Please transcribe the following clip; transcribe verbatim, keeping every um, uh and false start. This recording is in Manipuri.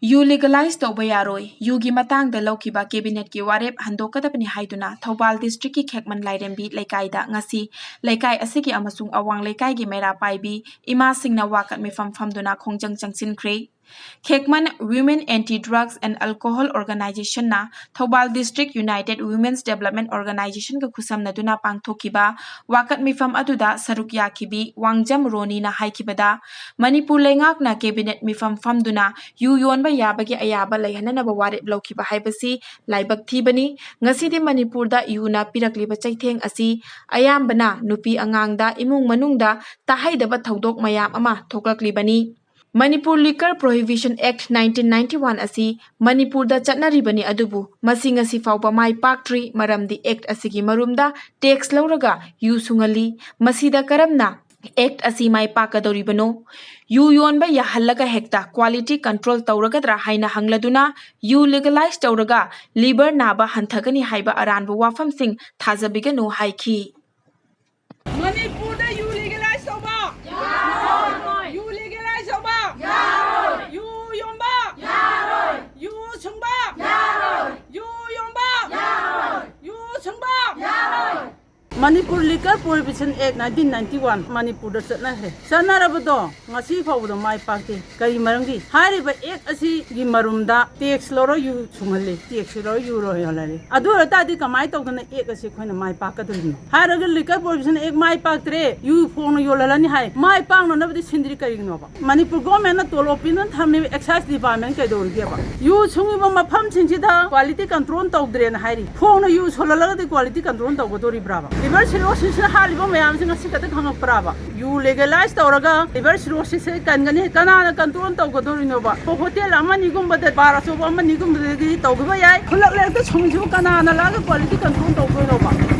ꯌꯨ ꯂꯤꯒꯂꯥꯏꯖ ꯇꯧꯕ ꯌꯥꯔꯣꯏ, ꯌꯨꯒꯤ ꯃꯇꯥꯡꯗ ꯂꯧꯈꯤꯕ ꯀꯦꯕꯤꯅꯦꯠꯀꯤ ꯋꯥꯔꯦꯞ ꯍꯟꯗꯣꯛꯀꯗꯕꯅꯤ ꯍꯥꯏꯗꯨꯅ ꯊꯧꯕꯥꯜ ꯗꯤꯁꯇ꯭ꯔꯤꯛꯀꯤ ꯈꯦꯛꯃꯟ ꯂꯥꯏꯔꯦꯝꯕꯤ ꯂꯩꯀꯥꯏꯗ ꯉꯁꯤ ꯂꯩꯀꯥꯏ ꯑꯁꯤꯒꯤ ꯑꯃꯁꯨꯡ ꯑꯋꯥꯡ ꯂꯩꯀꯥꯏꯒꯤ ꯃꯩꯔꯥ ꯄꯥꯏꯕꯤ ꯏꯃꯥꯁꯤꯡꯅ ꯋꯥꯀꯠ ꯃꯤꯐꯝ ꯐꯝꯗꯨꯅ ꯈꯣꯡꯖꯪ ꯆꯪꯁꯤꯟꯈ꯭ꯔꯦ꯫ ꯈꯦꯛꯃꯟ Women Anti Drugs and Alcohol Organizationꯅ Thoubal District United Women's Development Organizationꯒ ꯈꯨꯠꯁꯝꯅꯗꯨꯅ ꯄꯥꯡꯊꯣꯛꯈꯤꯕ ꯋꯥꯀꯠ ꯃꯤꯐꯝ ꯑꯗꯨꯗ ꯁꯔꯨꯛ ꯌꯥꯈꯤꯕꯤ ꯋꯥꯡꯖꯝ ꯔꯣꯅꯤꯅ ꯍꯥꯏꯈꯤꯕꯗ, ꯃꯅꯤꯄꯨꯔ ꯂꯩꯉꯥꯛꯅ ꯀꯦꯕꯤꯅꯦꯠ ꯃꯤꯐꯝ ꯐꯝꯗꯨꯅ ꯌꯨ ꯌꯣꯟꯕ ꯌꯥꯕꯒꯤ ꯑꯌꯥꯕ ꯂꯩꯍꯟꯅꯅꯕ ꯋꯥꯔꯦꯞ ꯂꯧꯈꯤꯕ ꯍꯥꯏꯕꯁꯤ ꯂꯥꯏꯕꯛ ꯊꯤꯕꯅꯤ꯫ ꯉꯁꯤꯗꯤ ꯃꯅꯤꯄꯨꯔꯗ ꯌꯨꯅ ꯄꯤꯔꯛꯂꯤꯕ ꯆꯩꯊꯦꯡ ꯑꯁꯤ ꯑꯌꯥꯝꯕꯅ ꯅꯨꯄꯤ ꯑꯉꯥꯡꯗ, ꯏꯃꯨꯡ ꯃꯅꯨꯡꯗ ꯇꯥꯍꯩꯗꯕ ꯊꯧꯗꯣꯛ ꯃꯌꯥꯝ ꯑꯃ ꯊꯣꯛꯂꯛꯂꯤꯕꯅꯤ꯫ Manipur Liquor Prohibition Act nineteen ninety one ꯑꯁꯤ ꯃꯅꯤꯄꯨꯔꯗ ꯆꯠꯅꯔꯤꯕꯅꯤ, ꯑꯗꯨꯕꯨ ꯃꯁꯤ ꯉꯁꯤ ꯐꯥꯎꯕ ꯃꯥꯏ ꯄꯥꯛꯇ꯭ꯔꯤ, ꯃꯔꯝꯗꯤ Act ꯑꯁꯤꯒꯤ ꯃꯔꯨꯝꯗ tax ꯂꯧꯔꯒ ꯌꯨ ꯁꯨꯡꯍꯜꯂꯤ꯫ ꯃꯁꯤꯗ ꯀꯔꯝꯅ Act ꯑꯁꯤ ꯃꯥꯏ ꯄꯥꯛꯀꯗꯧꯔꯤꯕꯅꯣ? ꯌꯨ ꯌꯣꯟꯕ ꯌꯥꯍꯜꯂꯒ ꯍꯦꯛꯇ quality control ꯇꯧꯔꯒꯗ꯭ꯔꯥ ꯍꯥꯏꯅ ꯍꯪꯂꯗꯨꯅ, ꯌꯨ legalize ꯇꯧꯔꯒ liver ꯅꯥꯕ ꯍꯟꯊꯒꯅꯤ ꯍꯥꯏꯕ ꯑꯔꯥꯟꯕ ꯋꯥꯐꯝꯁꯤꯡ ꯊꯥꯖꯕꯤꯒꯅꯨ ꯍꯥꯏꯈꯤ꯫ ꯃꯅꯤꯄꯨꯔꯗ ꯌꯨ legalize ꯇꯧꯕ ꯌꯥꯔꯣꯏ꯫ ꯌꯨ legalize ꯇꯧꯕ ꯌꯥꯔꯣꯏ꯫ ꯌꯨ ꯌꯣꯟꯕ ꯌꯥꯔꯣꯏ꯫ ꯌꯨ ꯁꯨꯡꯕ ꯌꯥꯔꯣꯏ꯫ ꯌꯨ ꯌꯣꯟꯕ ꯌꯥꯔꯣꯏ꯫ ꯌꯨ ꯁꯨꯡꯕ ꯌꯥꯔꯣꯏ꯫ Manipur Liquor Prohibition Act nineteen ninety one ꯃꯅꯤꯄꯨꯔꯗ ꯆꯠꯅꯈ꯭ꯔꯦ꯫ ꯆꯠꯅꯔꯕꯗꯣ ꯉꯁꯤ ꯐꯥꯎꯕꯗ ꯃꯥꯏ ꯄꯥꯛꯇꯦ꯫ ꯀꯔꯤ ꯃꯔꯝꯒꯤ? ꯍꯥꯏꯔꯤꯕ Act ꯑꯁꯤꯒꯤ ꯃꯔꯨꯝꯗ tax ꯂꯧꯔ ꯌꯨ ꯁꯨꯡꯍꯜꯂꯤ, tax ꯂꯧꯔ ꯌꯨ ꯌꯣꯜꯍꯜꯂꯤ꯫ ꯑꯗꯨ ꯑꯣꯏꯔ ꯇꯥꯔꯗꯤ ꯀꯃꯥꯏꯅ ꯇꯧꯗꯅ Act ꯑꯁꯤ ꯑꯩꯈꯣꯏꯅ ꯃꯥꯏ ꯄꯥꯛꯀꯗꯣꯔꯤꯅꯣ? ꯍꯥꯏꯔꯒ Liquor Prohibition Act ꯃꯥꯏ ꯄꯥꯛꯇ꯭ꯔꯦ, ꯌꯨ ꯐꯣꯡꯅ ꯌꯣꯜꯍꯜꯂꯅꯤ ꯍꯥꯏ꯫ ꯃꯥꯏ ꯄꯥꯛꯅꯅꯕꯗꯤ ꯁꯤꯟꯗ꯭ꯔꯤ ꯀꯔꯤꯒꯤꯅꯣꯕ? ꯃꯅꯤꯄꯨꯔ governmentꯅ ꯇꯣꯂꯣꯞ ꯄꯤꯗꯨꯅ ꯊꯝꯃꯤꯕ excise department ꯀꯩꯗꯧꯔꯤꯒꯦꯕ? ꯌꯨ ꯁꯨꯡꯉꯤꯕ ꯃꯐꯝꯁꯤꯡꯁꯤꯗ quality control ꯇꯧꯗ꯭ꯔꯦꯅ ꯍꯥꯏꯔꯤ꯫ ꯐꯣꯡꯅ ꯌꯨ ꯁꯣꯜꯍꯜꯂꯒꯗꯤ quality control ꯇꯧꯒꯗꯣꯔꯤꯕ꯭ꯔꯥꯕ? Liver cirrhosisꯅ ꯍꯥꯠꯂꯤꯕ ꯃꯌꯥꯝꯁꯦ ꯉꯁꯤ ꯈꯛꯇ ꯈꯪꯉꯛꯄ꯭ꯔꯥꯕ? ꯌꯨ legalize ꯇꯧꯔꯒ liver cirrhosisꯁꯦ ꯀꯟꯒꯅꯤ, ꯀꯅꯥꯅ control ꯇꯧꯒꯗꯣꯔꯤꯅꯣꯕ? Hotel ꯑꯃꯅꯤꯒꯨꯝꯕꯗ, bar ꯑꯆꯧꯕ ꯑꯃꯅꯤꯒꯨꯝꯕꯗꯗꯤ ꯇꯧꯈꯤꯕ ꯌꯥꯏ꯫ ꯈꯨꯜꯂꯛ ꯂꯩꯔꯛꯇ ꯁꯨꯡꯉꯤꯁꯤꯕꯨ ꯀꯅꯥꯅ ꯂꯥꯛꯑꯒ quality control ꯇꯧꯗꯣꯏꯅꯣꯕ?